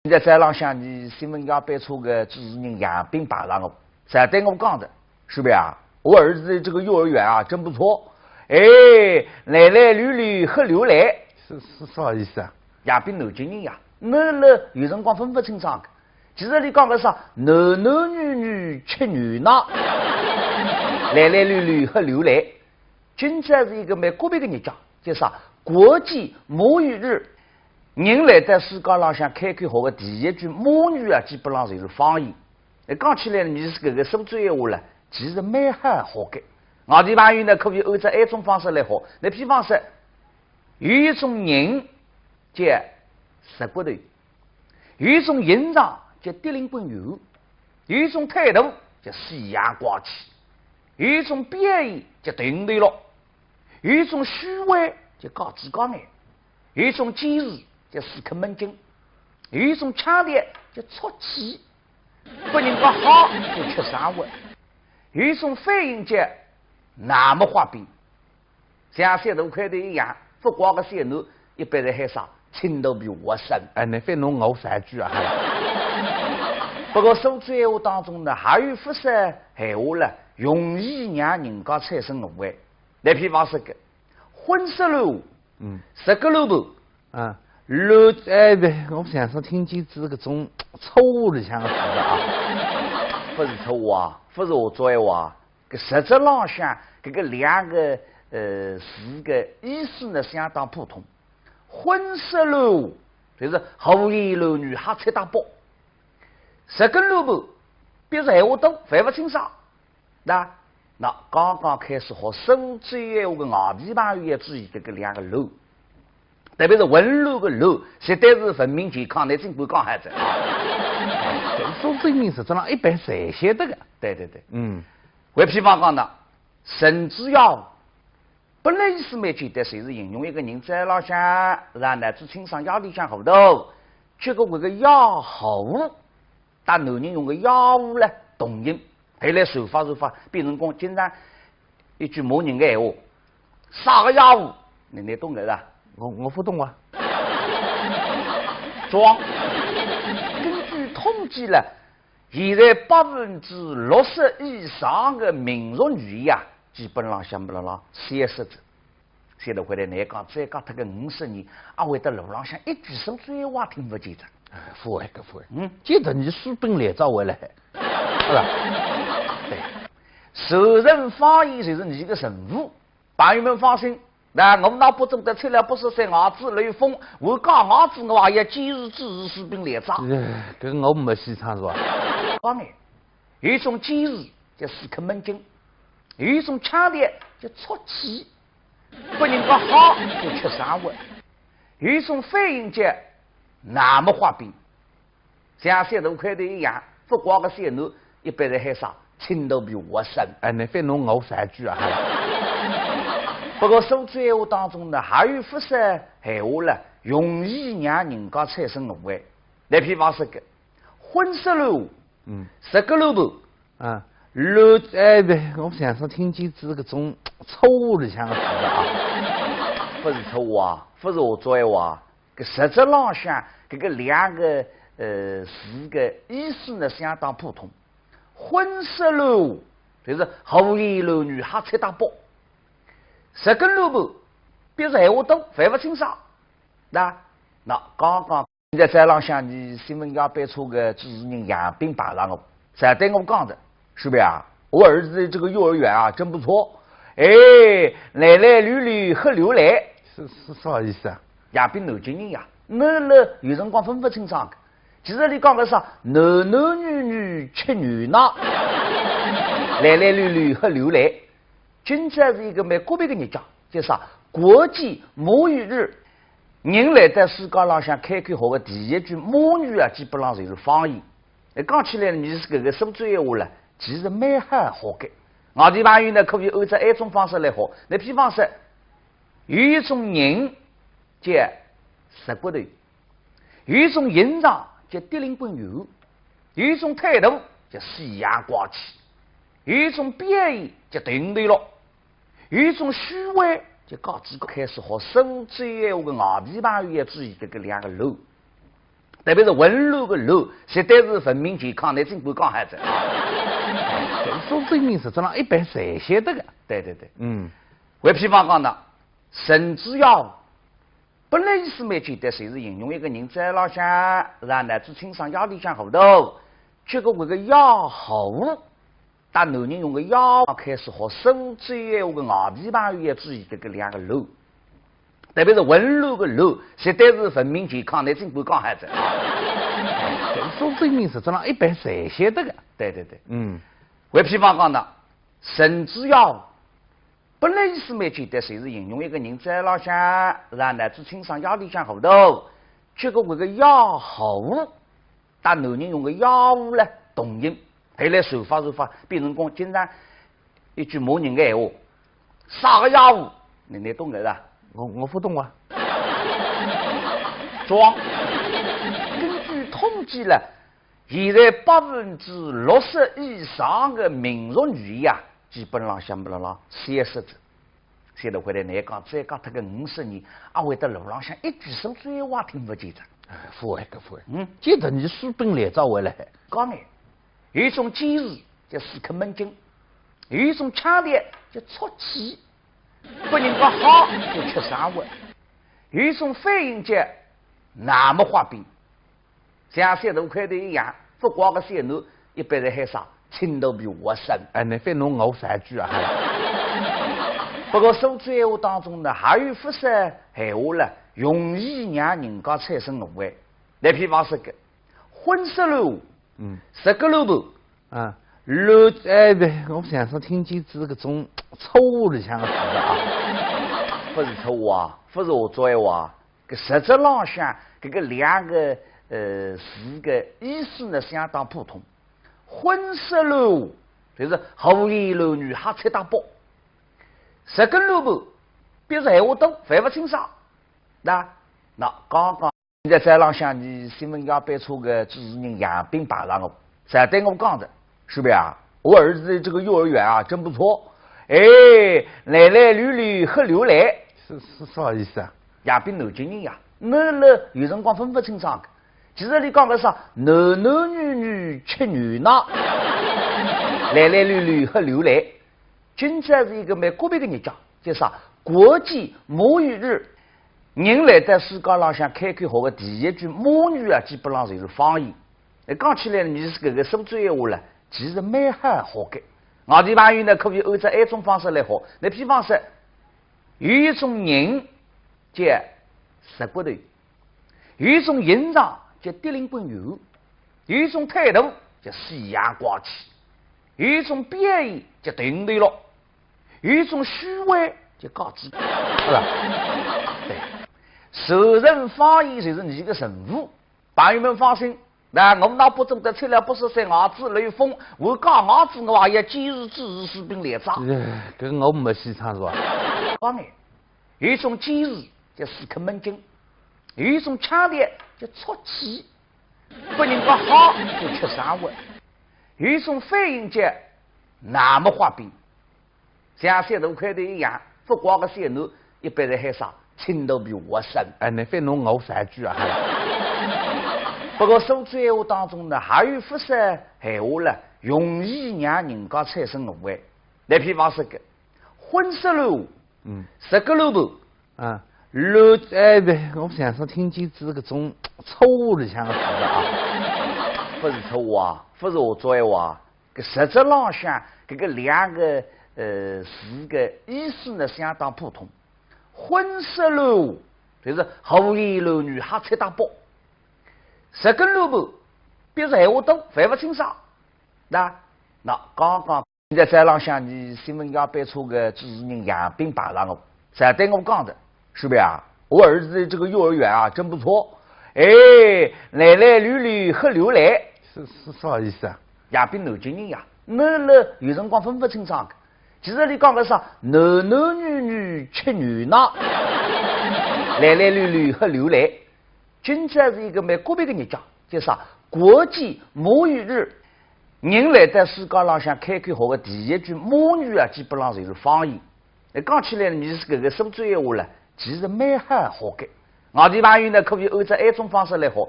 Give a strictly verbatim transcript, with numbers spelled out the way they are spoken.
现在早浪向呢，新闻界别出个主持人杨斌碰着我，在对我讲的，是不是啊？我儿子这个幼儿园啊，真不错。哎，男男女女很流来。是，是啥意思啊？杨斌南京人呀，那那有辰光分不清爽的。其实你讲个啥，男男女女吃牛奶，男男女女很流来。今朝是一个蛮特别的日子，叫啥？国际母语日。人来到世界浪向开口好的第一句母语啊，基本上就是方言。哎，讲起来呢，你是搿个苏州闲话了，其实蛮好学的。外地朋友呢，可以按照埃种方式来学。那譬方说，有一种人叫石骨头，有一种形状叫跌零滚圆，有一种态度叫西洋怪气，有一种表演叫顶头落，有一种虚伪叫假子假眼，有一种坚持叫死磕门经，有一种腔调叫出气，不人家好就吃生活，有一种反应叫南木花边。 像小大块头一样，勿光个小囡，一般侪喊啥青头皮活生。哎，你非弄我三句啊！不过苏州闲话当中呢，还有勿少闲话了，容易让人家产生误会。你譬方说个，荤色乱舞，嗯，十个乱舞，啊，乱，哎，对，我想说听见这个种错误里向的词啊，勿是错误啊，勿是我做闲话啊。 搿实质浪向搿个两个呃字个意思呢相当普通。荤色乱舞，就是胡言乱语瞎七搭八。十个乱舞，表示闲话多，分勿清爽。那那刚刚开始学苏州闲话个外地朋友要注意搿个两个乱。 特别是混乱个乱，绝对是文明健康，你尽管讲还是啊。苏州人实质上一般侪晓得个。对对对，嗯，为譬方讲呢，神之要，本来意思蛮简单，就是形容一个人早浪向是啊，脑子清爽，夜里向糊涂，结果搿个夜壶，搭男人用个夜壶嘞，同音，后来传法传法，变成讲经常 一句骂人个闲话，啥个夜壶？你你懂个是吧？我我勿懂啊。装。根据统计了，现在百分之六十以上个民族语言啊，基本浪向没了啦，消失脱。现在回来难讲，再隔脱个五十年，阿会得路浪向一句苏州闲话听勿见哉。哎，勿会个，勿会。嗯，见得你书本来早回来，是吧？对。 传承方言就是你个任务。朋友们放心，那我们那不中的，吃了不是三牙子雷锋，我讲牙子我也坚持支持士兵连长。哎，搿个我没戏唱是吧？当然，有一种坚持叫死磕门经，有一种腔调叫出气，不人家好就吃生活，有一种反应叫南木花边。 像小大块头一样，勿光个小囡，一般侪喊啥青头皮活生。哎，你非弄我三句啊！不过苏州闲话当中呢，还有勿少闲话了，容易让人家产生误会。你譬方说个，荤色乱舞，嗯，十个乱舞，啊，乱，哎，对，我想说听见这个种错误里向的词啊，勿是错误啊，勿是我做闲话啊。 搿实质浪向搿个两个呃字个意思呢相当普通。荤色乱舞，就是胡言乱语瞎七搭八。十个乱舞，表示闲话多，分勿清爽。那那刚刚现在早浪向呢，新闻界别出个主持人杨斌碰着我，在对我讲的，是不是啊？我儿子这个幼儿园啊，真不错。哎，男男女女很流来。 是是啥意思啊？杨斌南京人呀，那那有辰光分勿清爽个。其实你讲个啥，男男女女吃牛奶，男男女女很流来。今朝是一个蛮特别个日脚，叫啥？国际母语日。人来到世界浪向开口好个第一句母语啊，基本上就是方言。哎，讲起来呢，你是搿个苏州闲话了，其实蛮好学个。外地朋友呢，可以按照埃种方式来学。那譬方说， 有一种人叫石骨头，有一种形状叫跌零滚圆，有一种态度叫西洋怪气，有一种表演叫顶头落，有一种虚伪叫假子假。开始学苏州闲话个外地朋友要注意搿个两个乱。特别是混乱个乱，绝对是文明健康，侬尽管讲好哉。哎，搿种人实质上一般侪晓得个。对对对。嗯。还譬方讲呢，神之夜，本来意思蛮简单，就是形容一个人早浪向是啊，脑子清爽，夜里向糊涂，结果搿个夜糊，搭男人用个夜开始学苏州闲话个外地朋友要注意搿个两个乱。 特别是混乱个乱，绝对是文明健康，侬尽管讲好哉。哎，搿种人实质上一般侪晓得个。对对对。嗯。还譬方讲呢，神之夜，本来意思蛮简单，就是形容一个人早浪向是啊，脑子清爽，夜里向糊涂，结果搿个夜糊，搭男人用个夜壶来同音，后来传法传法，变成讲经常一句骂人个闲话，啥个夜壶？侬，侬懂个是吧？我，我勿懂啊。装。根据统计了，现在百分之六十以上个民族语言啊，基本浪向没了啦，消失脱。现在回来难讲，再隔脱个五十年，阿会得路浪向一句苏州闲话听勿见哉。哎，勿会个，勿会。嗯。记得侬书本来早回来。讲哎，有一种坚持叫死磕门经，有一种腔调叫出气，拨人家好就吃生活，有一种反应叫南无花饼。 像小大块头一样，勿光个小囡，一般侪喊啥青头皮活生。哎，侬非弄我三句啊，哈。不过苏州闲话当中呢，还有勿少闲话了，容易让人家产生误会。来，譬方说个，荤色乱舞，嗯。十个乱舞，啊，乱，哎，对，我想说听见仔搿种错误里向个词啊。勿是错误啊，勿是我做闲话啊。 搿实质浪向搿个两个，呃，字个意思呢，相当普通。荤色乱舞，就是胡言乱语，瞎七搭八。十个乱舞，表示闲话多，分勿清爽。那，那刚刚现在早浪向，侬新闻夜班车个主持人杨斌碰着我，侪对我讲个， 是不是啊？我儿子这个幼儿园啊，真不错。哎，来来溜溜黑溜来。是，是啥意思啊？杨斌南京人呀，侬辣有辰光分勿清爽个。其实伊讲个啥，男男女女吃牛奶，来来溜溜黑溜来。今朝是一个蛮特别个日脚，叫啥？国际母语日。人来到世界浪向开口学个第一句母语啊，基本上就是方言。 哎，讲起来呢，侬是搿个苏州闲话了，其实蛮好学个。外地朋友呢，可以按照埃种方式来学。那譬方说，有一种人叫石骨头，有一种形状叫跌零滚圆，有一种态度叫西洋怪气，有一种表演叫顶头落，有一种虚伪叫假嘴巴，是吧？对，传承方言就是侬个任务。 朋友们放心，那我们那不正在吹了不是三伢子雷锋，我讲伢子我也坚持支持士兵连长。哎，搿个我没戏唱是吧？当然，有一种坚持叫死磕门经，有一种腔调叫出气，拨人家好就吃生活，有一种反应叫南无花饼。 像小大块头一样，勿光个小囡，一般侪喊啥青头皮活生。哎，侬非弄我三句啊，哈。不过苏州闲话当中呢，还有勿少闲话了，容易让人家产生误会。来，譬方说个，荤色乱舞，嗯。十个乱舞，啊，乱，哎，对，我想说听见仔搿种错误里向个词啊。勿是错误啊，勿是我做闲话啊。 搿实质浪向搿个两个，呃，字个意思呢，相当普通。荤色乱舞，就是胡言乱语，瞎七搭八。十个乱舞，表示闲话多，分勿清爽。那，那刚刚现在早浪向，侬新闻夜班车个主持人杨斌碰着我，侪对我讲个， 是不是啊？我儿子这个幼儿园啊，真不错。哎，来来溜溜黑溜来。是，是啥意思啊？杨斌南京人呀，侬辣有辰光分勿清爽个。其实伊讲个啥，男男女女吃牛奶，来来溜溜黑溜来。今朝是一个蛮特别个日脚，叫啥？国际母语日。人来到世界浪向开口学个第一句母语啊，基本上就是方言。 哎，讲起来呢，侬是搿个苏州闲话了，其实蛮好学个。外地朋友呢，可以按照埃种方式来学。